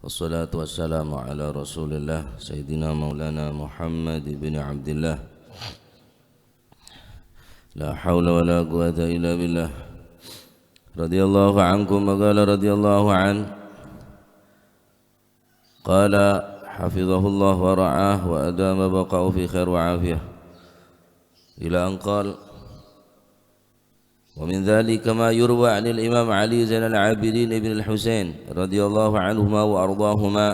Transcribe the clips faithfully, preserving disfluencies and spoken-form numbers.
والصلاة والسلام على رسول الله سيدنا مولانا محمد بن عبد الله. لا حول ولا قوة إلا بالله. رضي الله عنكم وقال رضي الله عنه. قال حفظه الله ورعاه وأدام بقاءه في خير وعافية. إلى أن قال: ومن ذلك ما يروى عن الإمام علي زين العابدين بن الحسين رضي الله عنهما وأرضاهما،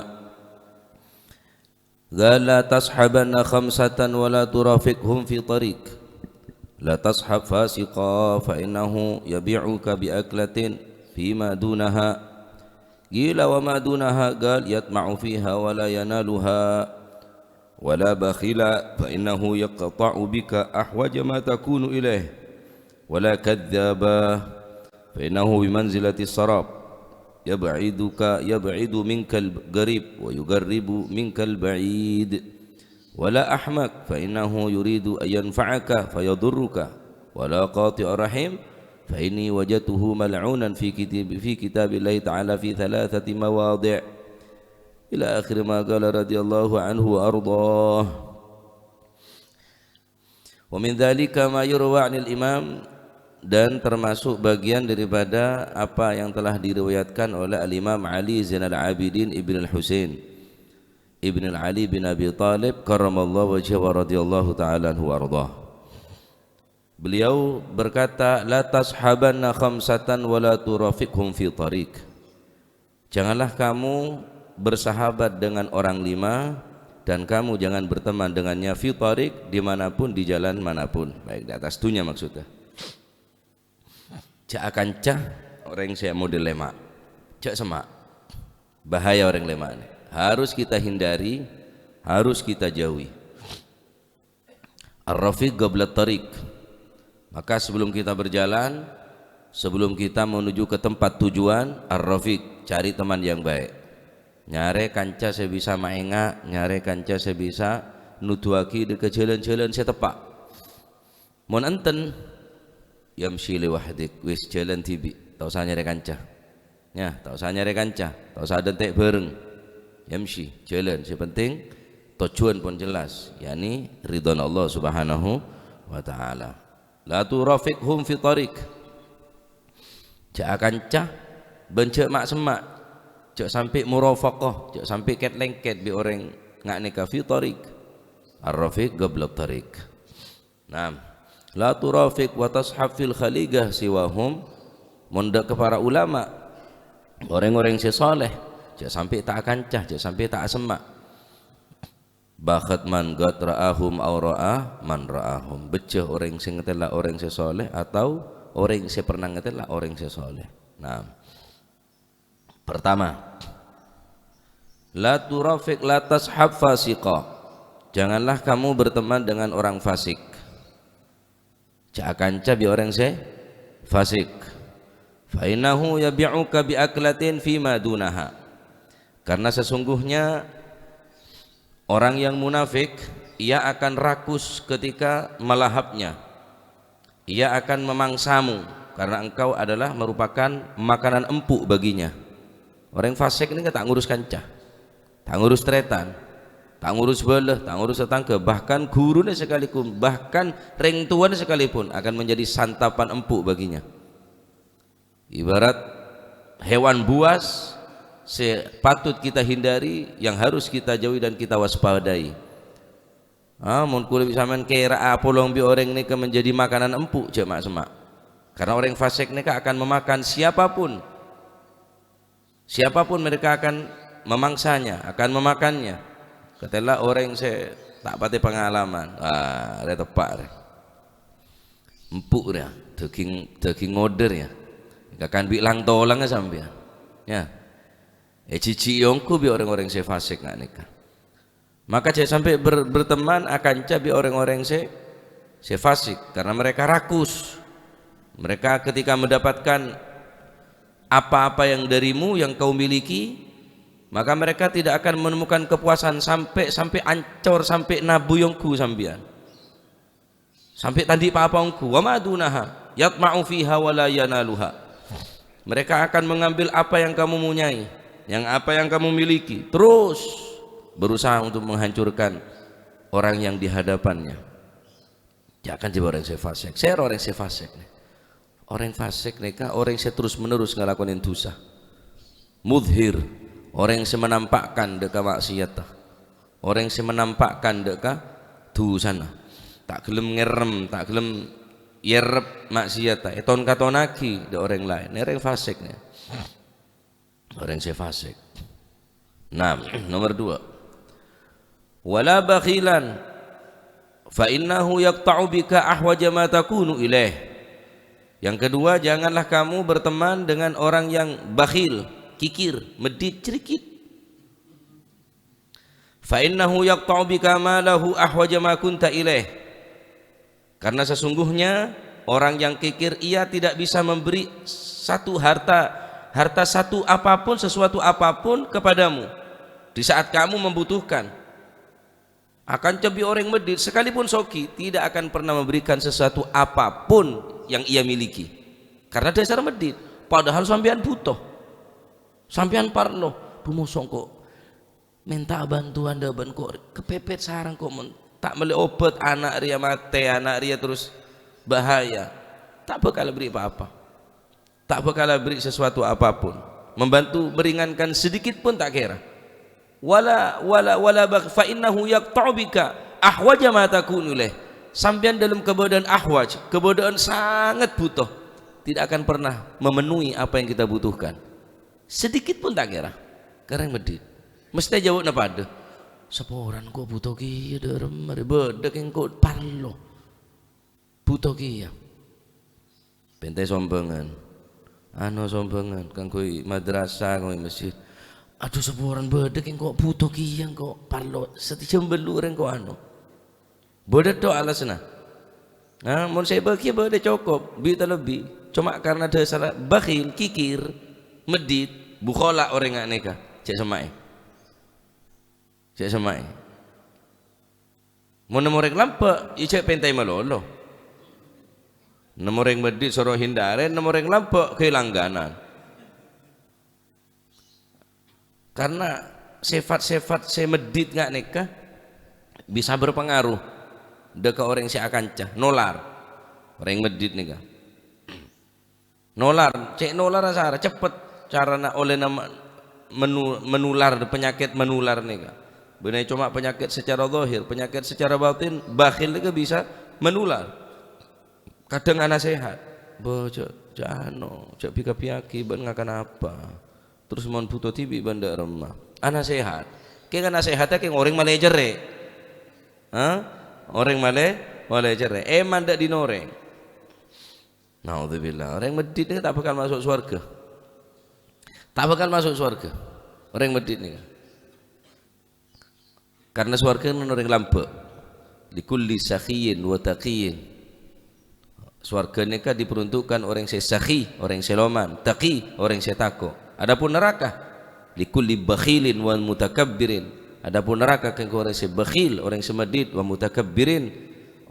قال: لا تصحبن خمسة ولا ترافقهم في طريق. لا تصحب فاسقا فإنه يبيعك بأكلة فيما دونها. قيل: وما دونها؟ قال: يطمع فيها ولا ينالها. ولا بخيلا فإنه يقطع بك أحوج ما تكون إليه. ولا كذابا فإنه بمنزلة السراب، يبعدك، يبعد منك القريب ويقرب منك البعيد. ولا أحمق فإنه يريد أن ينفعك فيضرك. ولا قاطع رحم فإني وجدته ملعونا في كتاب، في كتاب الله تعالى في ثلاثة مواضع. Ila akhir ma qala radhiyallahu anhu wa ardhah. Wa min dzalika ma yurwa 'anil imam, dan termasuk bagian daripada apa yang telah diriwayatkan oleh Al-Imam Ali Zainal Abidin Ibn Al-Husain Ibn Ali bin Abi Thalib karramallahu wajhahu wa radhiyallahu ta'ala anhu wa ardhah. Beliau berkata, "La tashabanna khamsatan wa la turafiqhum fi tariq." Janganlah kamu bersahabat dengan orang lima, dan kamu jangan berteman dengannya fi tariq, dimanapun, di jalan manapun. Baik, di atas dunia maksudnya. Jhâ' akanca orèng sè model lèma'. Jhâ' semma'. Bahaya orèng lèma' ini. Harus kita hindari, harus kita jauhi. Ar-rafiq qabla tariq. Maka sebelum kita berjalan, sebelum kita menuju ke tempat tujuan, ar-rafiq, cari teman yang baik. Nyarè kanca sè bisa maènga', nyarè kanca sè bisa nuduwaghi dâ' ka jhâlân-jhâlân sè teppa'. Mon enten, yamshi li wahdik, wis jhâlân dhibi', ta' osa nyarè kanca. Yâ, ta' osa nyarè kanca, ta' osa adhânte' bhâreng. Yamshi, jhâlân. Sè penting, tojjhuwân pon jelas, yakni ridhona Allah Subhanahu wa Ta'ala. La turafiqhum fi tariq. Jhâ' akanca, bân jhâ' ma'-semma'. Jhâ' sampè' murafaqah, jhâ' sampè' kèt-lèngkèt bi' orèng nga' nèka fi tariq. Ar-rafiq qabla tariq. Naam. La turafiq wa tashab fil khaliqah siwahum. Mon dâ' ka para ulama, orèng-orèng sè soleh, jhâ' sampè' ta' akanca, jhâ' sampè' ta' asemma'. Bakhat man qad ra'ahum aw ra'a man ra'ahum. Bejjhâ orèng sè ngatèla' orèng sè soleh atau orèng sè pernah ngatèla' orèng sè soleh. Naam. Pertama, la turafiq, la tashab fasiqa. Janganlah kamu berteman dengan orang fasik. Jhâ' akanca bi' orèng sè fasik. Fa innahu yabi'uka bi aklatin fima dunaha. Karena sesungguhnya orang yang munafik, ia akan rakus ketika melahapnya. Ia akan memangsamu, karena engkau adalah merupakan makanan empuk baginya. Orèng fasik nèka ta' ngurus kanca, ta' ngurus tarètan, ta' ngurus bhâlâ, ta' ngurus tatangghâ, bahkan ghuruna sakalipun, bahkan rèng towana sakalipun akan menjadi santapan empuk baginya. Ibarat hewan buas sè patut kita hindari, yang harus kita jauhi dan kita waspadai. Ah, mon kulâ bi' sampèyan kèra'a apolong bi' orèng nèka menjadi makanan empuk, jhâ' ma'-semma'. Karena orèng fasik nèka akan memakan siapapun. Siapapun mereka akan memangsanya, akan memakannya. Katèla orèng sè ta' patè pangalaman. Ah, rè teppa' rè. Empuk rè, dâging, dâging ngodâr yâ. Kakan bi' lang-tolanga sampèyan. Yâ. Èjhijhi'i ongghu bi' orèng-orèng sè fasik nga' nèka. Maka jhâ' sampè' ber-, berteman akanca bi' orèng-orèng sè, sè fasik, karena mereka rakus. Mereka ketika mendapatkan apa-apa yang darimu, yang kau miliki, maka mereka tidak akan menemukan kepuasan sampè', sampè' ancor, sampè' nabu ongghu sampèyan. Sampè' ta' andi' pa-apa ongghu. Wa ma dunaha, yatma'u fiha wa la yanaluha. Mereka akan mengambil apa yang kamu punyai. yang apa yang kamu miliki, terus berusaha untuk menghancurkan orang yang di hadapannya. Jangan jadi orang sè fasik. Sè orang sè fasik nè. Orang fasik nèka orang sè terus-menerus ngalakonin dosa. Mudhir, orang sè menampakkan dâ' ka maksiat. Orang sè menampakkan dâ' ka dosana. Ta' gelem ngèrèm, ta' gelem nyèrèp maksiat, èton-katonaghi dâ' orang laèn. Nè orang fasik nè. Orang sè fasik. Nah, nomor dua. Wala bakhilan, fa innahu yaqta'u bika ahwaja ma takunu ilaih. Yang kedua, janganlah kamu berteman dengan orang yang bakhil, kikir, medhit, cerikit. Fa innahu yaqta'u bika ma lahu ahwaja ma kunta ilaih. Karena sesungguhnya orang yang kikir, ia tidak bisa memberi satu harta, harta satu apapun, sesuatu apapun kepadamu di saat kamu membutuhkan. Akan cabi orang medhit, sekalipun soghi, tidak akan pernah memberikan sesuatu apapun yang ia miliki. Karena dasar medhit, padahal sampeyan butuh. Sampeyan parlo, "Duh, mosok engko' mènta bantuan dâ' bâ'na, ko' kepepet sareng, ko' mon ta' mellè obat, ana' rèya matè, ana' rèya terus bahaya." Ta' bhâkal aberri' pa-apa. Ta' bhâkal aberri' sesuatu apapun. Membantu meringankan sedikit pun ta' kèra. Wala, wala, wala bak-, fa innahu yaqta'u bika ahwaja ma takunu ilaih. Sampèyan dalam keadaan ahwaj, keadaan sangat butuh, tidak akan pernah memenuhi apa yang kita butuhkan. Sedikit pun ta' kèra. Karè medhit. Mestè jâwâbhâ padâ. "Saporana ko' buto kèya dâ' remma rè, bâdâ kèng ko' parlo. Buto kèya." Pèntè sombhângan. Ano sombhângan, kaangghuy madrasah, kaangghuy masjid. "Adhu, saporana bâdâ kèng ko' buto kèya, ko' parlo." Satèya jam bâllu' rèng ko' ano. Bâdâ tho alasanna. Nah, mon sè bâghi bâdâ cokop, bi' talebbi. Coma karna dhâsarra bakhil, kikir, medhit, bukhola orèng nga' nèka. Cè' semma'è. Cè' semma'è. Mon nemmo orèng lambâ', iyâ cè' pènta'è malolo. Nemmo orèng medhit soro hindarè, nemmo orèng lambâ' ghâbây langganan. Karna sèfat-sèfat sè medhit nga' nèka bisa berpengaruh dâ' ka orèng sè akanca, nolar. Orèng medhit nèka. Nolar, cè' nolar asara, ceppet carana ollèna ma-, menu-, menular, penyakit menular nèka. Bânnè coma penyakit secara zahir, penyakit secara batin, bakhil nèka bisa menular. Kadhâng anasèhat, "Bâ, jhâ', jhâ' ano, jhâ' bi-, kabbhiyâghi, bâ'na ngakan apa?" Terros mon bhuto dhibi' bân dâ' remma. Anasèhat. Kèng anasèhatta kèng orèng malè cerrè'. Hah? Orèng malè, malè cerrè'. Èman dâ' dinah orèng. Naudzubillah. Orèng medhit nèka ta' bhâkal maso' sowarghâ. Ta' bhâkal maso' sowarghâ. Orèng medhit nèka. Karna sowarghâ nèng orèng lambâ'. "Likulli sakhiyyin wa taqiyyin." Sowarghâ nèka diperuntukkan orèng sè sakhi, orèng sè loman, taqi, orèng sè tako'. Adapun neraka, "Likulli bakhilin wa mutakabbirin." Adapun neraka kaangghuy orèng sè bakhil, orèng sè medhit, wa mutakabbirin,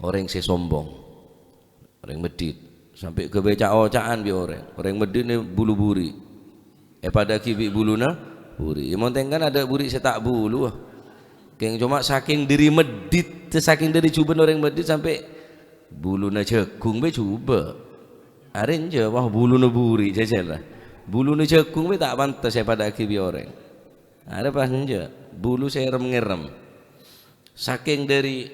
orèng sè sombong. Orèng medhit, sampè' ghâbây ca'-oca'an bi' orèng. Orèng medhit nè bulu buri'. Èpadâ'aghi bi' buluna buri'. Yâ, mon tèngkana adâ' buri' sè ta' bulu, ah. Kèng coma sakèng dhâri medhit, sakèng dhâri jhubâ'na orèng medhit sampè' buluna jhâghung bhâi jhubâ'. Arèya, wah, buluna buri', jhâjhâlâ. Buluna jhâghung bhâi ta' pantes èpadâ'aghi bi' orèng. Arèya pas enjâ', bulu sè rem-ngèrem. Sakèng dhâri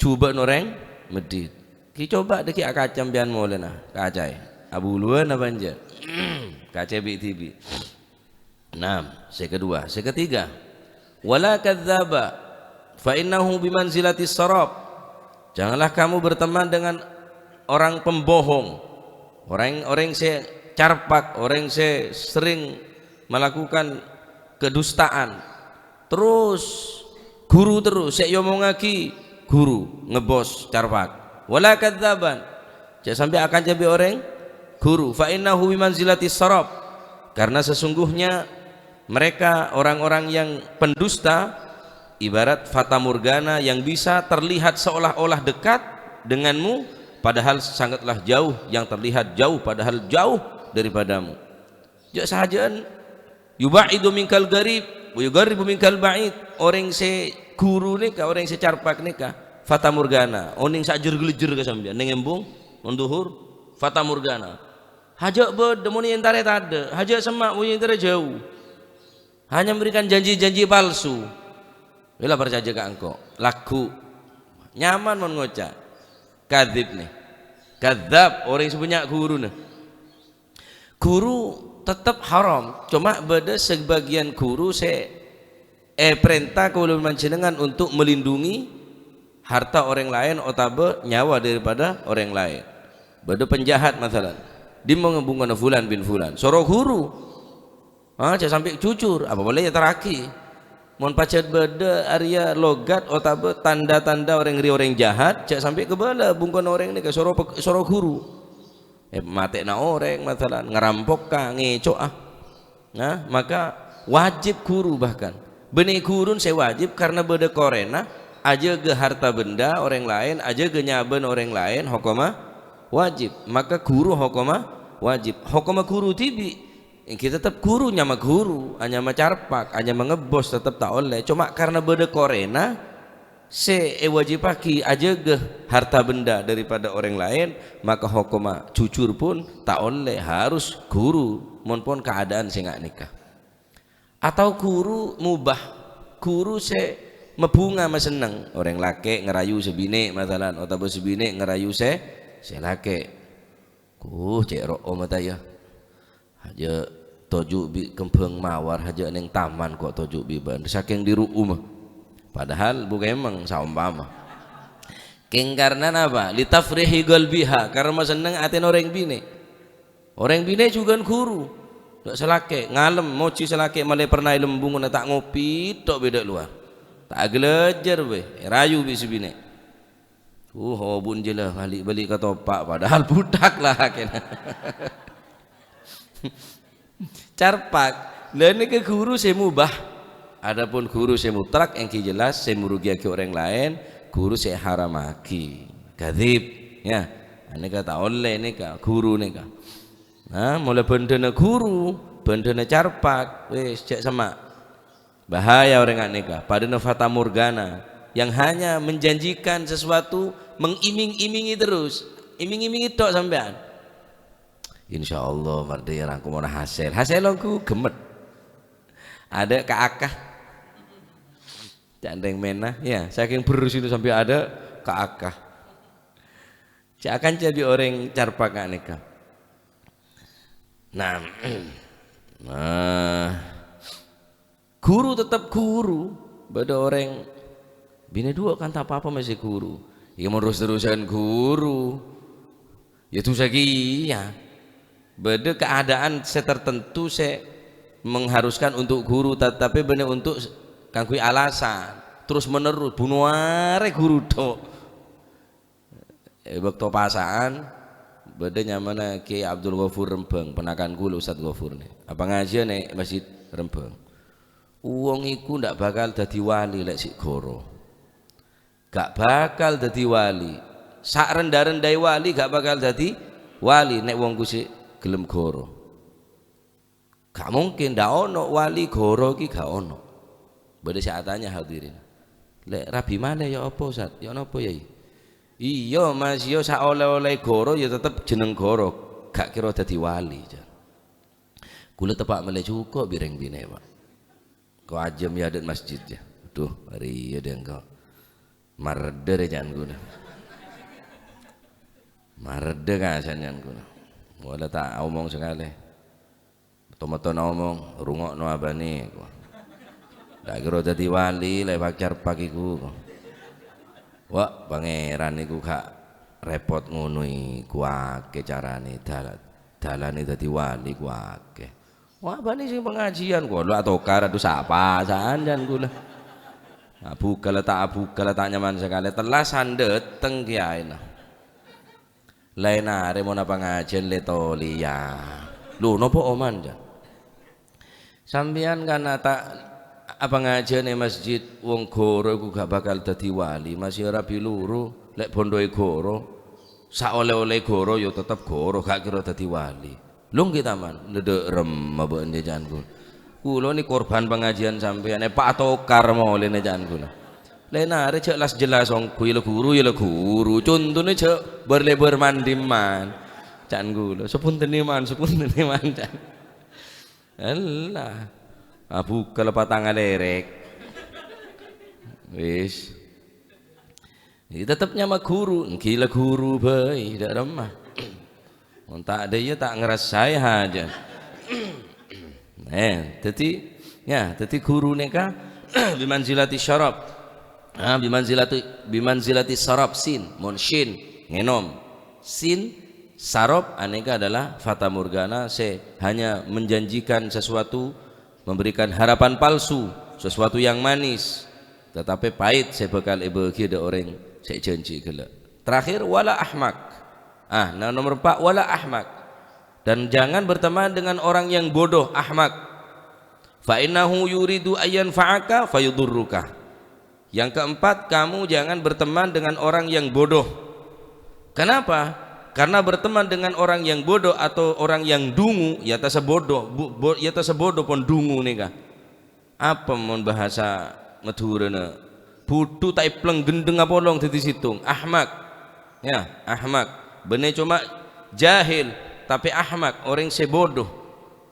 jhubâ'na orèng medhit. Ghi coba dhâggi' akaca sampèyan molèna, kacaè. Abuluwân apa enjâ'? Kacaè bi' dhibi'. Nah, sè kedua. Sè ketiga, "Wala kadzdzaba, fa innahu bimanzilatis sarab." Janganlah kamu berteman dengan orang pembohong, orang, orang sè carpak, orang sè sering melakukan kedustaan. Terros ghuru terros, sè èomongngaghi ghuru, ngebbos, carpak. "Wala kadzdzaba." Jhâ' sampè' akanca bi' orèng ghuru. "Fa innahu bimanzilatis sarab." Karena sesungguhnya mereka, orang-orang yang pendusta, ibarat fatamorgana yang bisa terlihat seolah-olah dekat denganmu, padahal sangatlah jauh, yang terlihat jauh, padahal jauh daripadamu. Jhâ' sahajâ'ân Yubaidu minkal garib, wa yugarribu minkal ba'id. Orèng sè ghuru nèka, orèng sè carpak nèka, fatamorgana. Onèng sè ajâr-ghlejjhâr ka sampèyan, neng embung, neng dhuhur, fatamorgana. Hajâ' bâdâ, mon èntarè tadâ'. Hajâ' semma', mon èntarè jhâu. Hanya memberikan janji-janji palsu. Ella parcajâ ka engko'. Lagghu'. Nyaman mon ngoca'. Kadzib, nè. Kadzab, orèng sè bânnya' ghuruna. Ghuru teptep haram, coma bâdâ sabâgiyân ghuru sè èparènta kaulâ panjhennengngan untuk melindungi harta orèng laèn otabâ nyawa daripada orèng laèn. Bâdâ penjahat, masalan, dimma bungkona fulan bin fulan, soro ghuru. Ah, jhâ' sampè' jujur, apa polè èyaterraghi. Mon pajhât bâdâ arèya logat otabâ tanda-tanda orèng rèya orèng jahat, jhâ' sampè' kabâlâ bungkona orèng nèka soro pe-, soro ghuru. Eh, matè'ana orèng, masalan, ngarampoka, ngèco'a. Nah, maka wajib ghuru bahkan. Bânnè ghurun sè wajib karna bâdâ korèna, ajâgâ harta benda orèng laèn, ajâgâ nyabâna orèng laèn, hokomma wajib. Maka ghuru hokomma wajib. Hokomma ghuru dhibi', èngghi teptep ghuru, nyama ghuru, anyama carpak, anyama ngebbos, teptep ta' ollè. Coma karna bâdâ korèna, sè èwajibhâghi ajâgâ harta benda daripada orèng laèn, maka hokomma jujur pon ta' ollè, harus ghuru, mon pon kaadaan sè nga' nèka. Atau ghuru mubah, ghuru sè mabhunga masenneng, orèng lakè' ngarayu sè binè', masalan, otabâ sè binè' ngarayu sè, sè lakè'. Kuh, cè' ro'o mata, yâ. Hajâ' toju' bi' kembhâng mawar, hajâ' neng taman ko' toju' bi' bân, sakèng di ru'uma. Padahal bu kemeng saompama. Kèng karna napa? Litafrihi qalbiha, karna masenneng atèna orèng binè'. Orèng binè' jhughân ghuru. Dâ' sè lakè', ngalem, mojhi sè lakè' malè pernah è lembungnga ta' ngopi tok bâdâ lowar. Ta' aghâlâjâr bhâi, èrayu bi' sè binè'. Uh, obu'na jâlâ, bâli'-bâli' ka topa', padahal budak la kèna. Carpak, la nèka ghuru sè mubah. Adapun ghuru sè mutlak èngghi jelas sè morogiyaghi orèng laèn, ghuru sè èharamaghi. Kadzib, yâ. Anèka ta' ollè nèka, ghuru nèka. Nah, mola bhândhâna ghuru, bhândhâna carpak, wis, jhâ' semma'. Bahaya orèng nga' nèka, padâna fatamorgana yang hanya menjanjikan sesuatu, mengiming-imingi terus. Iming-imingi tok sampèyan. Insyaallah, mardhâ rangkommana hasèl. Hasèl ongghu ghemmet. Adâ' ka-aka. Ca'na rèng mèna, yâ, sakèng berrusina sampè' adâ' ka-aka. Jhâ' akanca bi' orèng carpak nga' nèka. Nah, nah, ghuru teptep ghuru. Bâdâ orèng binè' duwâ' kan ta' pa-apa mèsè ghuru. Iyâ, mon terros-terrosan ghuru, yâ dusa kèya. Bâdâ keadaan sè tertentu sè mengharuskan untuk ghuru, ta-, tapè bânnè untuk s-, kaangghuy alasan terros-menerros, buno arè ghuru tok. È bâkto pasa'an, bâdâ nyamana Kèyaè Abdul Ghafur Rembang, ponakan kaulâ Ustadz Ghafur nè. Apangajiyân è Masjid Rembang. Wong iku ndak bakal dâddhi wali lè' sè ghuru. Gak bakal dâddhi wali. Sa'-rendha-rendhaè wali gak bakal dâddhi wali nè' wong ku sè ghellem ghuru. Gak mungkin, ndak ono wali ghuru ki gak ono. Bâdâ sè atanya hadirin. "Lè' rabi malè yâ apa, Ustaz? Yâ napa, Yai?" "Iyâ, Mas, yâ saolè-olè ghuru yâ teptep jeneng ghuru, gak kèra dâddhi wali," jâ. Kaulâ teppa' mellè jhuko' bi' rèng binè', Pak. Ko' ajâm yâ adât masjid yâ. Aduh, arèya dâ' engko'. Mardhâ rè jhân kaulâ. Mardhâ ka'assan jhân kaulâ. Mola ta' omong sakalè. Meto-meto omong, "Rungo'no abâ'na," ko. "Ndak kèra dâddhi wali, lè' pacar pakiku," ko. Wa', Pangèran niku gak rèpot ngonoè, ku akè caranè dal-, dâlâna dâddhi wali ku akè. Wa', bânnè sè pangajiyân, kaulâ atokar, adhu, sapa saan jhân kaulâ. Abhugâl ta' abhugâl ta' nyaman sakalè, tellasan dâteng kèyaèna. Laèn arè mon apangajiyân lè tolèya. Lho, napa oman, jhân? Sampèyan kan ata' apangajiyân è masjid, wong ghuru iku gak bakal dâddhi wali, masih rabi luru, lè' bhândhâi ghuru. Saolè-olè ghuru ya teptep ghuru, gak kèra dâddhi wali. Lho ngghi taman, nedhek rem abâ'na jhân kaulâ. Kaulâ nè korban pangajiân sampèyan, èpatokar molèna ca'na kaulâ. Lèn arè jhâ' las-jelas ongghu, yâ la ghuru, yâ la ghuru. Contona jhâ' bâr-lèbâr man-dimman. Ca'na kaulâ, "Sapontenè, Man, sapontenè, Man," ca'na. Ella. Abukka la patang alèrèk. Wis. Jadi tetep nyama ghuru, ènggi la ghuru bhâi, dâ' remma. Mon ta' dâ' iyâ ta' ngrassaè hajât. Eh, dhâddhi, ya, dhâddhi ghuru nèka bimanzilati syarab. Ah, bimanzilati, bimanzilati syarab sin, mon syin, ngènom. Sin, syarab, anèka adalah fatamorgana sè hanya menjanjikan sesuatu, memberikan harapan palsu, sesuatu yang manis, tetapi pahit sè bhâkal èbâgiyâ dâ' orèng sè èjhânjhi ghellâ'. Terakhir, wala ahmak. Ah, nah, nomor empat, wala ahmak. Dan jangan berteman dengan orang yang bodoh, ahmak. Fa innahu yuridu ayyanfa'aka fayudurruka. Yang keempat, kamu jangan berteman dengan orang yang bodoh. Kenapa? Karena berteman dengan orang yang bodoh atau orang yang dungu, ya ta' sè bodoh, bu-, bo-, ya ta' sè bodoh pon dungu nèka. Apa mon bahasa Madhurâna? Budhu ta' èpleng gendheng apolong dhâddhi sèttong. Ahmak. Ya, ahmak. Bânnè coma jahil, tapè ahmak, orèng sè bodoh.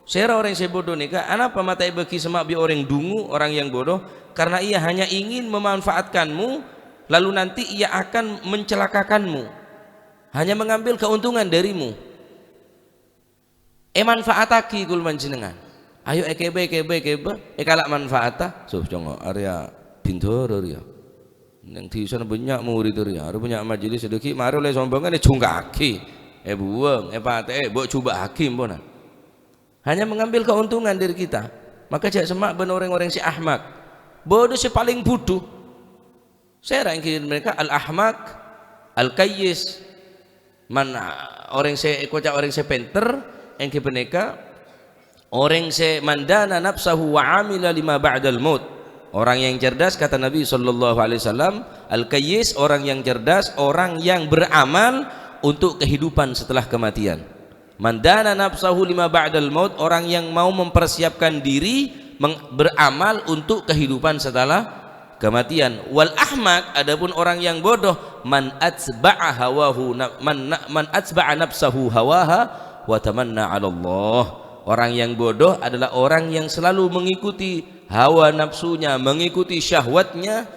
Sèra orèng sè bodoh nèka, anapa ma' ta' èbâgi semma' bi' orèng dungu, orang yang bodoh? Karena ia hanya ingin memanfaatkanmu, lalu nanti ia akan mencelakakanmu. Hanya mengambil keuntungan darimu. Èmanfaataghi kaulâ panjhennengngan. Ayo èkèbâ, èkèbâ, èkèbâ, èkala' manfaata. Suh, congo', arèya bindhârâ rèya. Neng dhisana bânnya' moridda rèya, arè bânnya' majelis dhâggi', marè ollè sombhângan, èjhungka'aghi, èbuwâng, èpatè'è, mbok jhubâ'âghi empona. Hanya mengambil keuntungan dari kita. Maka jhâ' semma' bân orèng-orèng sè ahmak. Bâdâ sè palèng budhu. Sèra ènggi panèka al-ahmak, al-kayyis. Man, orèng sè èkoca' orèng sè pènter, ènggi panèka orèng sè man dana nafsahu wa amila lima ba'dal maut. Orang yang cerdas, kata Nabi sallallahu alaihi wasallam, al-kayyis, orang yang cerdas, orang yang beramal untuk kehidupan setelah kematian. Man dana nafsahu lima ba'dal maut, orang yang mau mempersiapkan diri meng-, beramal untuk kehidupan setelah kematian. Wal ahmak, adapun orang yang bodoh, man atba'a hawahu na-, man na-, man atba'a nafsahu hawaha wa tamanna 'ala Allah. Orang yang bodoh adalah orang yang selalu mengikuti hawa nafsunya, mengikuti syahwatnya,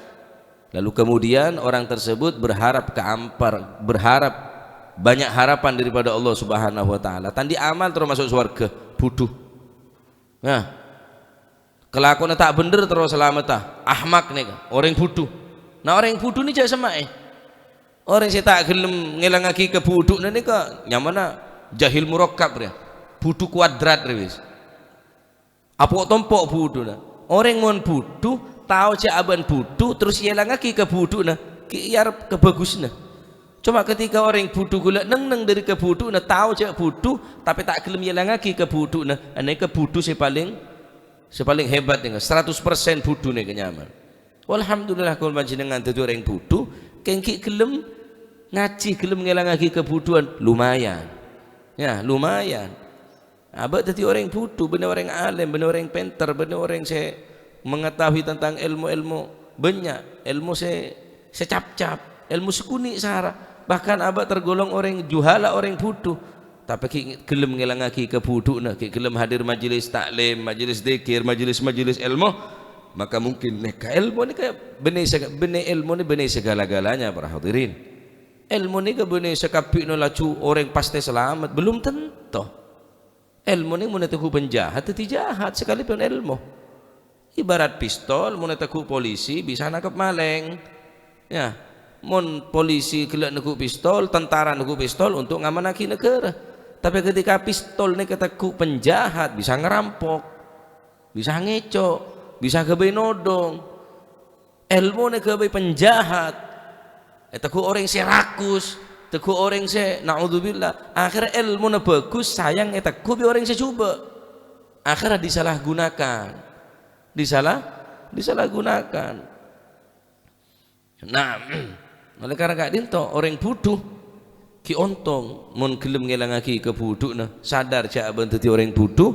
lalu kemudian orang tersebut berharap keampar, berharap banyak harapan daripada Allah Subhanahu wa Ta'ala. Ta' andi' amal terro maso' sowarghâ, budhu. Nah, kalakowanna ta' bhendher terro salamedhâ, ahmak nèka, orèng budhu. Nah, orèng budhu nè jhâ' semma'è. Orèng sè ta' ghellem ngèlangaghi kabudhu'na nèka nyamana jahil murakkab rèya. Budhu kuadrat rèya wis. Apo' tompo' budhuna. Orèng mon budhu, tao jhâ' abâ'na budhu, terros èlangaghi kabudhu'na, ghi' èarep kabhâghusânna. Coma ketika orèng budhu ghulâ neng-neng dhâri kabudhu'na, tao jhâ' budhu, tapè ta' ghellem èlangaghi kabudhu'na, anèka budhu sè palèng, sè palèng hebat nèka, saratos persen budhu nèka nyamana. Walhamdulillah, kaulâ panjhennengngan dhâddhi orèng budhu, kèng ghi' ghellem ngajhi, ghellem ngèlangaghi kabudhuwân, lumayan. Ya, lumayan. Abâ' dhâddhi orèng budhu, bânnè orèng alèm, bânnè orèng pènter, bânnè orèng sè mengetahui tentang èlmo-èlmo bânnya', èlmo sè, sè cap-cap, èlmo sè kunè' sara. Bahkan abâ' tergolong orèng juhala, orèng budhu. Tapè ghi' ghellem ngèlangaghi kabudhu'na, ghi' ghellem hadir majelis ta'lim, majelis dzikir, majelis-majelis èlmo. Maka mungkin nèka èlmo nèka bânnè sè, bânnè èlmo nè bânnè segala-galanya, para hadirin. Èlmo nèka bânnè sakabbhina laju orèng pastè salamet, belum tentu. Èlmo nè mon ètegghu' penjahat, dhâddhi jahat sakalèbân èlmo. Ibarat pistol, mon ètegghu' polisi, bisa nangkep malèng. Ya, mon polisi ghellâ' negghu' pistol, tentara negghu' pistol untuk ngamanaghi naghârâ. Tapè ketika pistol nèka ètegghu' penjahat, bisa ngarampok, bisa ngèco', bisa ghâbây nodong. Èlmo nè ghâbây penjahat. Ètegghu' orèng sè rakus, tegghu' orèng sè, na'udzubillah. Akhèrra èlmona bhâghus, sayang ètegghu' bi' orèng sè jhubâ'. Akhèrra disalahgunakan. Disalah-, disalahgunakan. Nah, oleh karena ka'dinto, orèng budhu ghi' ontong mon ghellem ngèlangaghi kabudhu'na, sadar jhâ' abâ'na dhâddhi orèng budhu,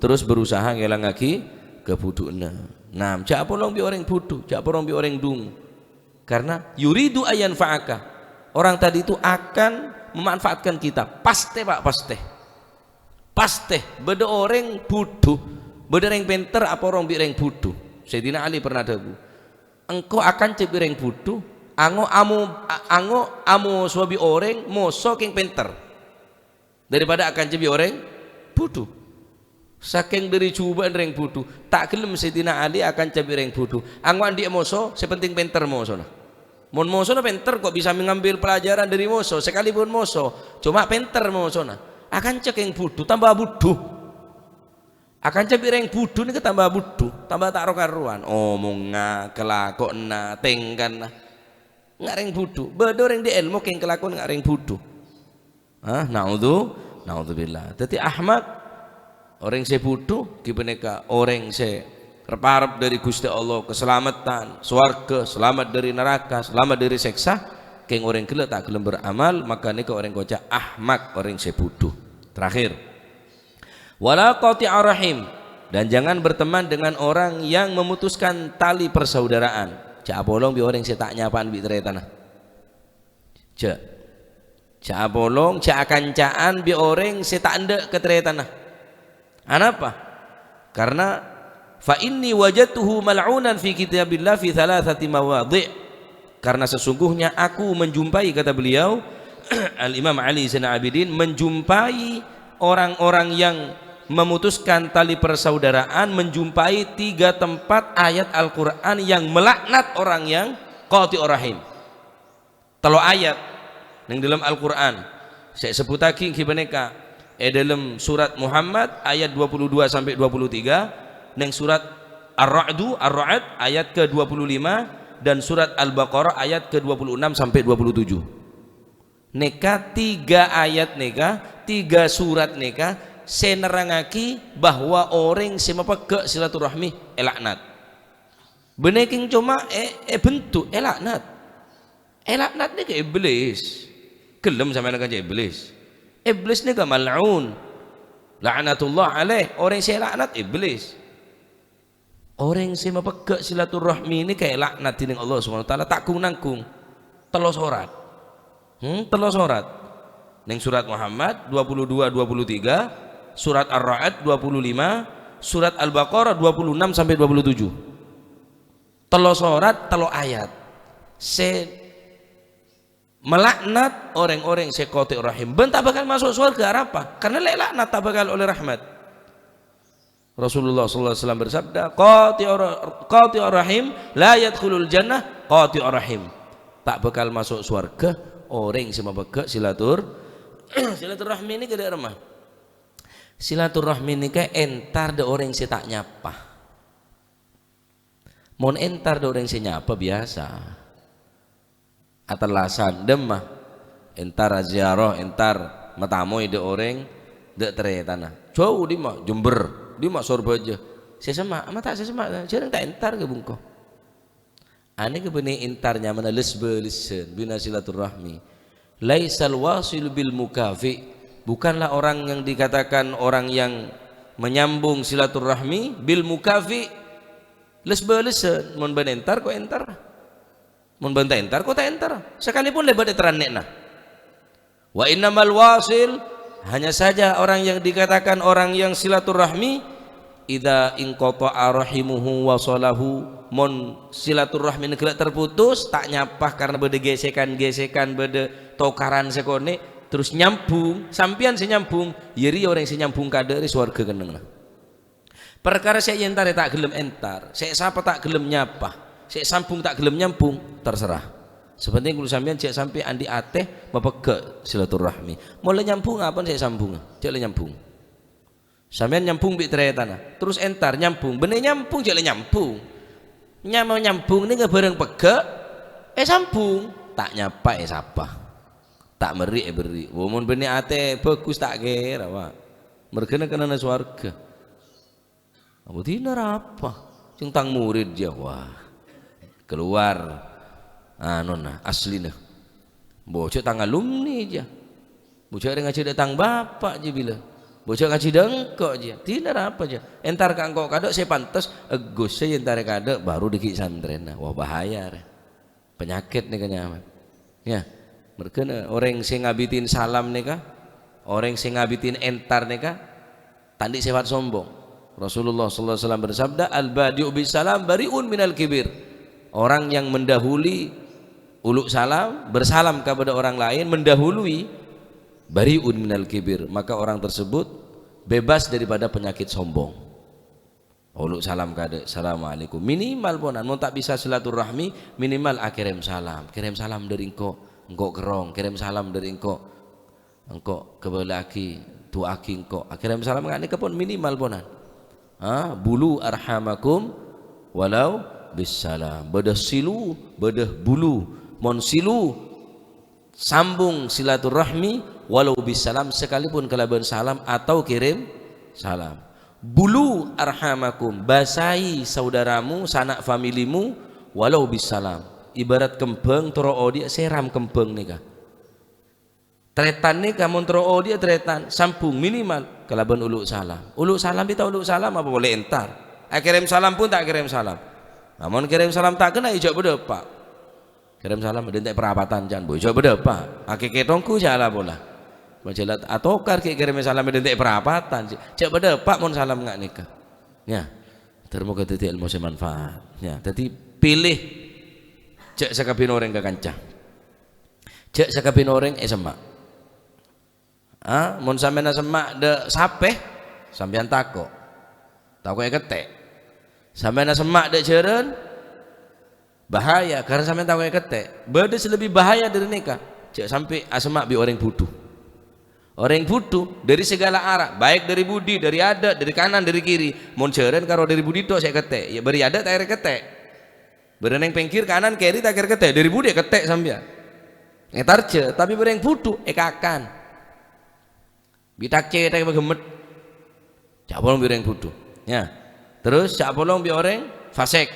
terros berusaha ngèlangaghi kabudhu'na. Nah, jhâ' apolong bi' orèng budhu, jhâ' apolong bi' orèng dungu. Karena yuridu ayyan fa'aka. Orang tadi itu akan memanfaatkan kita. Pastè, Pak, pastè. Pastè. Bâdâ orèng budhu, bâdâ rèng pènter apolong bi' rèng budhu. Sayyidina Ali pernah adhâbu, "Engko' akan ca'na bi' rèng budhu, ango' amo-, a-, ango' amosowa bi' orèng moso kèng pènter." Daripada akanca bi' orèng budhu. Sakèng dhâri jhubâ'ân rèng budhu, ta' ghellem Sayyidina Ali akanca bi' rèng budhu. Ango' andi' moso, sè penting pènter mosona. Mon mosona pènter, kok bisa ngambil pelajaran dhâri moso, sakalipun moso, coma pènter mosona. Akanca kèng budhu, tamba budhu. Akanca bi' rèng budhu nèka tamba budhu, tamba ta' ro-karowan. Omongnga, kalakowanna, tèngkana. Nga' rèng budhu. Bâdâ orèng andi' èlmo kèng kalakowan nga' rèng budhu. Hah, naudzu-, naudzubillah. Dhâddhi ahmak, orèng sè budhu, ghi panèka orèng sè rep-arep dhâri Ghustè Allah, kasalameddhân, sowarghâ, salamet dhâri naraka, salamet dhâri sèksa, kèng orèng ghellâ' ta' ghellem beramal, maka nèka orèng koca' ahmak, orèng sè budhu. Terakhir, "Wala qati'a rahim," dan jangan berteman dengan orang yang memutuskan tali persaudaraan. Jhâ' apolong bi' orèng sè ta' nyapa'an bi' tarètanna. Jhâ'. Jhâ' apolong, jhâ' akanca'an bi' orèng sè ta' endâ' ka tarètanna. Anapa? Karena, "Fa inni wajadtuhu mal'unan fi kitabillah fi thalathati mawadhi'." Karena sesungguhnya aku menjumpai, kata beliau, Al-Imam Ali Zainal Abidin menjumpai orang-orang yang memutuskan tali persaudaraan, menjumpai tiga tempat ayat Al-Qur'an yang melaknat orang yang qati'ur rahim. Tello' ayat neng dâlem Al-Qur'an. Sè èsebbhuttaghi èngghi panèka è dâlem surat Muhammad ayat dua puluh dua sampè' dua puluh tiga, neng surat Ar-Ra'du, Ar-Ra'd ayat ke dua puluh lima, dan surat Al-Baqarah ayat ke dua puluh enam sampè' dua puluh tujuh. Nèka tiga ayat nèka, tiga surat nèka sè nerrangngaghi bahwa orèng sè mapeggha' silaturahmi èlaknat. Bânnè kèng coma è, è bentuk èlaknat. Èlaknat nèka Iblis. Ghellem sampèyan akanca Iblis? Iblis nèka mal'un. La'natullah alaih. Orèng sè èlaknat Iblis. Orèng sè mapeggha' silaturahmi nèka èlaknat dhinèng Allah Subhanahu wa Ta'ala, ta' gung-nanggung. Tello' sorat. Hmm, tello' sorat. Neng surat Muhammad dua puluh dua, dua puluh tiga, surat Ar-Ra'd dua puluh lima, surat Al-Baqarah dua puluh enam sampè' dua puluh tujuh. Tello' sorat, tello' ayat. Sè melaknat orèng-orèng sè qati'ur rahim. Bân ta' bhâkal maso' sowarghâ, arapa? Karena lè' laknat ta' bhâkal ollè rahmat. Rasulullah sallallahu alaihi wasallam bersabda, "Qati'ur, qati'ur rahim la yadkhulul jannah qati'ur rahim." Ta' bhâkal maso' sowarghâ orèng sè mapeggha' silatur-, silaturahmi nèka dâ' remma. Silaturahmi nèka entar dâ' orèng sè ta' nyapa. Mon entar dâ' orèng sè nyapa biyasa. Atellasan, dâmma. Entar aziarah, entar matamoy dâ' orèng, dâ' tarètanna. Jhâu dimma, Jember, dimma Sorbhâjâ. Sè semma', ma' ta' sè semma', jhârâng ta' entar ka bungko. Anèka bânnè entar nyamana lès-bâlessân, bina silaturahmi. Laisal wasilu bil mukafi. Bukanlah orang yang dikatakan orang yang menyambung silaturahmi bil mukafi. Lès-bâlessân, mon bâ'na entar, ko' entar. Mon bâ'na ta' entar, ko' ta' entar. Sakalipun lèbât è terrannè'na. Wa innamal wasil, hanya saja orang yang dikatakan orang yang silaturahmi, idza inqata'a rahimuhu wasalahu, mon silaturahmina ghellâ' terputus, ta' nyapa karena bâdâ gesekan-gesekan, bâdâ tokaran sè konè', terus nyambung, sampèyan sè nyambung, ya rèya orèng sè nyambung kaadâ' rè sowarghâ kennengnganna. Parkara sè èentarè ta' ghellem entar, sè èsapa ta' ghellem nyapa, sè èsambung ta' ghellem nyambung, terserah. Sè pentèng kaulâ sampèyan jhâ' sampè' andi' atè mapeggâ' silaturahmi. Mon la nyambung, apa sè èsambungnga? Jhâ' la nyambung. Sampèyan nyambung bi' tarètanna, terus entar nyambung. Bânnè nyambung, jhâ' la nyambung. Nyama nyambung nèka bhârâng peggâ', èsambung. Ta' nyapa, èsapa. Ta' merri', èberri'. Wo, mon bânnè atè bhâghus ta' kèra, Pak. Merghâna kennengnganna sowarghâ. Apa dinah arapa? Sèng tang murid, jâ. Wah, keluar anona, aslina. Bo, jhâ' tang alumni, jâ. Bo, jhâ' rèng ajhâ dâ' tang bapa', jâ, bilâ. Bâjâ ngajhi dâ' engko', jiyâ. Dinah arapa, jiyâ? Entar ka engko' kaadâ' sè pantes, egghussè entar kaadâ' baru dâggi' santrèna. Wah, bahaya, rè. Penyakit nèka nyamana. Ya. Mergâna orèng sè ngabidhi salam nèka, orèng sè ngabidhi entar nèka, ta' andi' sifat sombong. Rasulullah sallallahu alaihi wasallam bersabda, "Al-badi'u bis salam bari'un minal kibir." Orang yang mendahului ulu' salam, bersalam kepada orang lain, mendahului, bari'un minal kibir, maka orang tersebut bebas daripada penyakit sombong. Ulu' salam kaadâ', "Assalamualaikum." Minimal, ponan, mon ta' bisa silaturahmi, minimal akèrèm salam. "Kèrèm salam dâri engko', engko' kerrong. Kèrèm salam dâri engko', engko' kabâlâ'aghi, du'aaghi engko'." Akèrèm salam nga' nèka pon minimal, ponan. Ha, "Bulu arhamakum walau bissalam." Bâdâ silu, bâdâ bulu. Mon silu, sambung silaturahmi walau bissalam, sekalipun kalabân salam atau kirim salam. "Bulu arhamakum," basahi saudaramu, sanak familimu, "walau bissalam." Ibarat kembhâng toro' odi', sèram kembhâng nèka. Tarètan nèka mon toro' odi', tarètan, sambung minimal kalabân ulu' salam. Ulu' salam bhita ulu' salam apa polè entar? Akèrèm salam pon ta' kèrèm salam. Nah, mon kèrèm salam ta' kènè', jhâ' bâdâ apa. Kèrèm salam dântè' parapatan, can, bu. Jhâ' bâdâ apa. Akèkè tonggu jhâ' la pola. Majalah atokar ghi' kèrèm salam dântè' parapatan. Jhâ' bâdâ apa mon salam nga' nèka. Ya. Ter moga dhâddhi èlmo sè manfaat. Ya, dhâddhi pilih jhâ' sakabbhiyânna orèng ka kanca. Jhâ' sakabbhiyânna orèng èsemma'. Ah, mon sampèyan asemma' dâ' sapè, sampèyan tako'. Tako' èkètè'. Sampèyan asemma' dâ' jhârân, bahaya, karna sampèyan tako' èkètè'. Bâdâ sè lebbi bahaya dâri nèka. Jhâ' sampè' asemma' bi' orèng budhu. Orèng budhu dâri segala arah, baik dâri budi, dâri adâ', dâri kanan, dâri kiri. Mon jhârân karo dâri budi tok sè èkètè', ya bâri' adâ' ta' èrè kètè'. Bârâ neng pèngghir kanan kèri ta' kèra kètè', dâri budi èkètè' sampèyan. Ètarjâ, tapè bârâ orèng budhu èkakan. Bi' tak-cètak maghemmet. Jhâ' apolong bi' orèng budhu. Ya. Terros jhâ' apolong bi' orèng fasèk.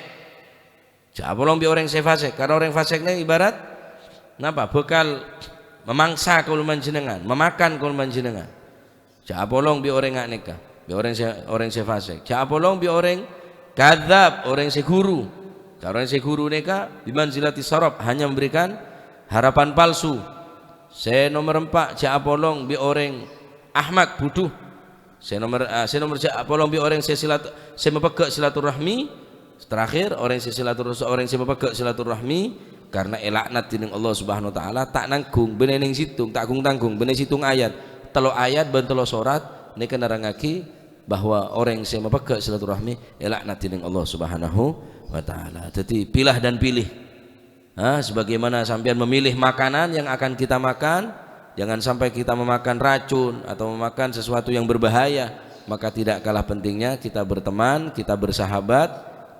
Jhâ' apolong bi' orèng sè fasèk. Karna orèng fasèk nèka ibarat napa? Bhâkal mamangsa kaulâ panjhennengngan, mamakan kaulâ panjhennengngan. Jhâ' apolong bi' orèng nga' nèka, bi' orèng sè, orèng sè fasèk. Jhâ' apolong bi' orèng kadzdzab, orèng sè ghuru. Karna orèng sè ghuru nèka bimanzilati sarab, hanya memberikan harapan palsu. Sè nomer empa', jhâ' apolong bi' orèng ahmak, budhu. Sè nomer, ah, sè nomer jhâ' apolong bi' orèng sè silat-, sè mapeggâ' silaturahmi. Terakhir, orèng sè silatur-, orèng sè mapeggâ' silaturahmi karna èlaknat dening Allah Subhanahu wa Ta'ala, ta' nangghung, bânnè neng sèttong, ta' ghung-tangghung, bânnè sèttong ayat, tello ayat bân tello sorat, nèka nerrangngaghi bahwa orèng sè mapeggâ' silaturahmi èlaknat dening Allah Subhanahu wa Ta'ala. Dhâddhi, pilah dan pilih. Ha, sebagaimana sampèyan memilih makanan yang akan kita makan, jangan sampai kita memakan racun atau memakan sesuatu yang berbahaya, maka tidak kalah pentingnya kita berteman, kita bersahabat,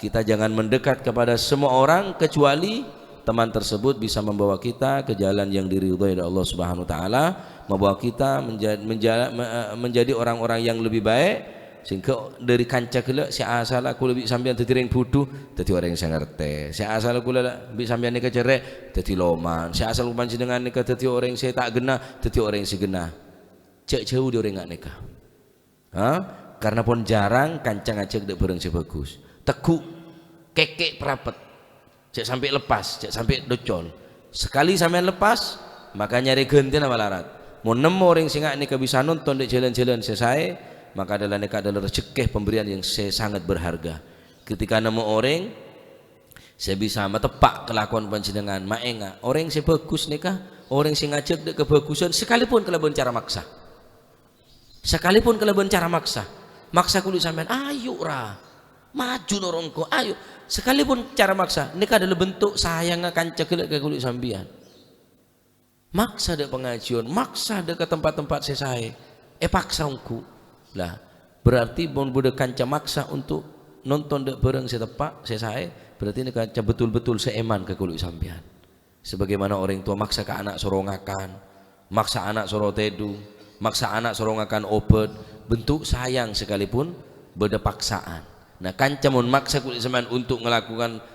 kita jangan mendekat kepada semua orang kecuali teman tersebut bisa membawa kita ke jalan yang diridhoi oleh Allah Subhanahu wa Ta'ala, membawa kita menja-, menja-, me-, menjadi orang-orang yang lebih baik, Sèngghâ dâri kanca ghellâ', sè asalla kaulâ bi' sampèyan dhâddhi rèng budhu, dhâddhi orèng sè ngartè. Sè asalla kaulâ bi' sampèyan nèka cerrè', dhâddhi loman. Sè asalla panjhennengngan nèka dhâddhi orèng sè ta' ghenna, dhâddhi orèng sè ghenna. Jhâ' jhâu dâri orèng nga' nèka. Ha? Karna pon jhârâng kanca ngajhâk dâ' bhârâng sè bhâghus. Tegghu', kèkè', parapet. Jhâ' sampè' lepas, jhâ' sampè' docol. Sakalè sampèyan lepas, maka nyarè ghântèna malarat. Mon nemmo orèng sè nga' nèka bisa nonton dâ' jhâlân-jhâlân sè saè, maka adalah nèka adalah rejhekkè pemberian yang sè sangat berharga. Ketika nemmo orèng sè bisa mateppa' kalakowan panjhennengngan, maènga', orèng sè bhâghus nèka, orèng sè ngajhâk dâ' kabhâghusân, sakalèpon kalabân cara maksa. Sakalèpon kalabân cara maksa. Maksa kaulâ sampèyan, "Ayo, ra. Maju noro' engko', ayo." Sakalèpon cara maksa, nèka adalah bentuk sayangnga kanca ghellâ' ka kaulâ sampèyan. Maksa dâ' pangajiân, maksa dâ' ka tempat-tempat sè saè. Èpaksa ongghu. Lah, berarti mon bâdâ kanca maksa untuk nonton dâ' bhârâng sè teppa', sè saè, berarti nèka kanca betul-betul sè èman ka kaulâ sampèyan. Sebagaimana orang tua maksa ka ana' soro ngakan, maksa ana' soro tèdung, maksa ana' soro ngakan obat, bentuk sayang sekalipun bâdâ paksaan. Nah, kanca mon maksa kaulâ sampèyan untuk melakukan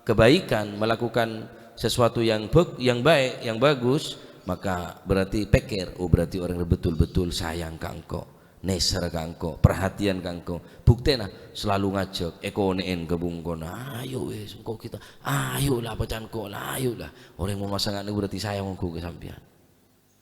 kebaikan, melakukan sesuatu yang bag-, yang baik, yang bagus, maka berarti pèkkèr, "Oh, berarti orang betul-betul sayang ka engko'." Nèser ka engko', perhatian ka engko'. Buktèna, selalu ngajhâk, èkonè'è ka bungkona. "Ayo wis, engko' kita, ayo la, apa can engko' la, ayo la." Orèng mamasangan niku berarti sayang ongghu ka sampèyan.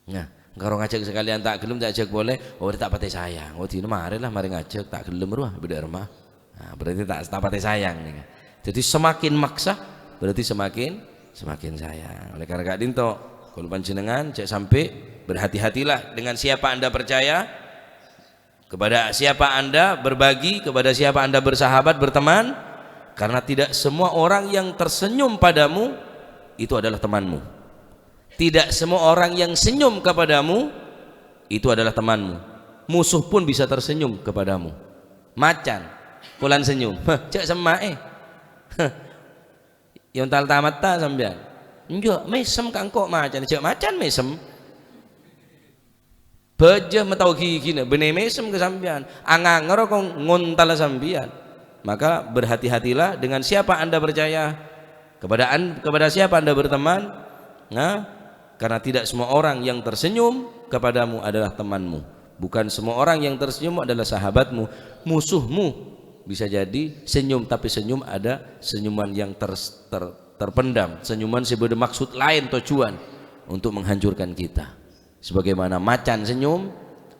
Nah, engko' ngajhâk sakalèyan ta' ghellem, ta' ajhâk polè, oh, ta' patè sayang. Oh, dinah marè la, marè ngajhâk, ta' ghellem rowa, bâdâ rèma. Nah, berarti ta', ta' patè sayang nèka. Jadi semakin maksa, berarti semakin, semakin sayang. Oleh karena ka'dinto, kaulâ panjhennengan jhâ' sampè' berhati-hatilah dengan siapa Anda percaya. Kepada siapa Anda berbagi, kepada siapa Anda bersahabat, berteman, karena tidak semua orang yang tersenyum padamu itu adalah temanmu. Tidak semua orang yang senyum kepadamu itu adalah temanmu. Musuh pun bisa tersenyum kepadamu. Macan, polana senyum. Heh, jhâ' semma'è. Heh. Yâ ontal tametta sampèyan. Enjâ', mèsem ka engko' macan. Jhâ' macan mèsem. Bâjâ matao ghigina, bânnè mèsem ka sampèyan. Angangero ko-, ngontala sampèyan. Maka berhati-hatilah dengan siapa Anda percaya. Kepada an-, kepada siapa Anda berteman. Nah, karena tidak semua orang yang tersenyum kepadamu adalah temanmu. Bukan semua orang yang tersenyum adalah sahabatmu. Musuhmu bisa jadi senyum, tapi senyum ada senyuman yang ter-, ter-, terpendam. Senyuman sè bâdâ maksud lain, tujuan untuk menghancurkan kita. Sebagaimana macan senyum,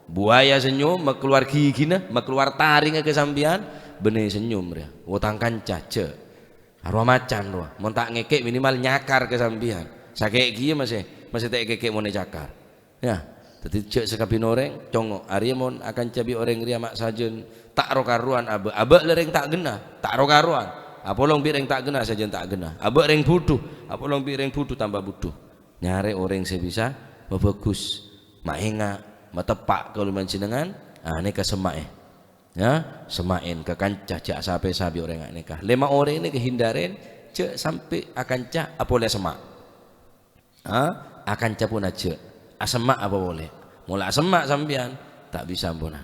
buaya senyum, makalowar ghigina, makalowar tarèngnga ka sampèyan, bânnè senyum rèya. Wotang kanca, jhâ'. Arowa macan rowa, mon ta' ngèkè' minimal nyakar ka sampèyan. Sakè' kèya masè, masè ta' èkèkè' mon ècakar. Yâ, dhâddhi jhâ' sakabbhiyânna orèng, congo', arèya mon akanca bi' orèng rèya ma' sajân ta' ro-karowan abâ', abâ' la rèng ta' ghenna, ta' ro-karowan. Apolong bi' rèng ta' ghenna, sajân ta' ghenna. Abâ' rèng budhu, apolong bi' rèng budhu tamba budhu. Nyarè orèng sè bisa mabhâghus, maènga', mateppa' kaulâ panjhennengan, ah, nèka semma'è. Yâ, semma'è ka kanca, jhâ' sapè-sapè orèng nèka. Lèma orèng nèka hindarè, jhâ' sampè' akanca apolè semma'. Ha? Akanca pon ajhâk. Asemma' apa polè? Mola asemma' sampèyan, ta' bisa amponan.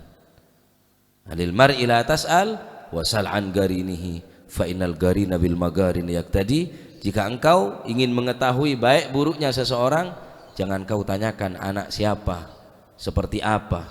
"Anil mar'i la tas'al, wa sal an qarinihi, fa innal qarina bil maqarini yaqtadi." Jika engkau ingin mengetahui baik buruknya seseorang, jangan kau tanyakan anak siapa, seperti apa.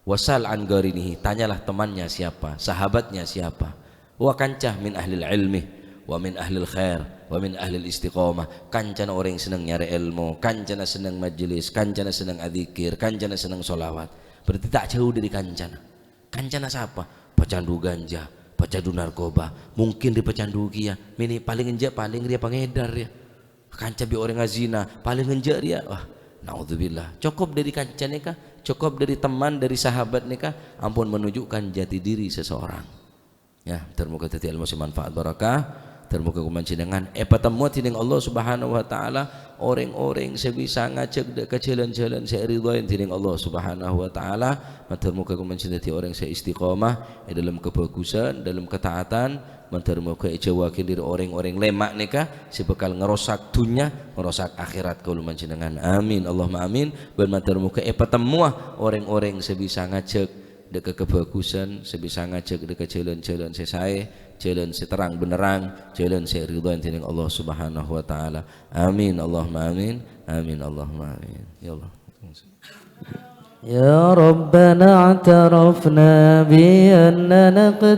"Wa sal an qarinihi," tanyalah temannya siapa, sahabatnya siapa. Wa kanca min ahlil ilmi, wa min ahlil khair, wa min ahlil istiqomah. Kancana orèng senneng nyarè èlmo, kancana senneng majelis, kancana senneng adzikir, kancana senneng sholawat. Berarti ta' jhâu dâri kancana. Kancana sapa? Pecandu ganja, pecandu narkoba. Mungkin rè pecandu kèya, mènè palèng enjâ' palèng rèya pangèdar rèya. Kanca bi' orèng azina, palèng enjâ' rèya. Wah, naudzubillah. Cokop dâri kanca nèka, cokop dâri teman, dâri sahabat nèka, ampon menunjukkan jati diri seseorang. Yâ, mator moghâ dhâddhi èlmo sè manfaat barokah. Mator moghâ kaulâ panjhennengan èpatemmo dhinèng Allah Subhanahu wa Ta'ala orèng-orèng sè bisa ngajhâk dâ' ka jhâlân-jhâlân sè èridhoi dhinèng Allah Subhanahu wa Ta'ala. Mator moghâ kaulâ panjhennengan dhâddhi orèng sè istiqomah è dâlem kabhâghusân, dâlem kataatan. Mator moghâ èjhâuwaghi dâri orèng-orèng lèma' nèka sè bhâkal ngarosak dhunnya, ngarosak akhèrat kaulâ panjhennengan. Amin, Allahumma amin. Bân mator moghâ èpatemmowa orèng-orèng sè bisa ngajhâk dâ' ka kabhâghusân, sè bisa ngajhâk dâ' ka jhâlân-jhâlân sè saè, jhâlân sè terrang bhenderrang, jhâlân sè èridhoi dhinèng Allah Subhanahu wa Ta'ala. Amin, Allahumma amin. Amin, Allahumma amin. Ya Allah. يا ربنا اعترفنا بأننا اقترفنا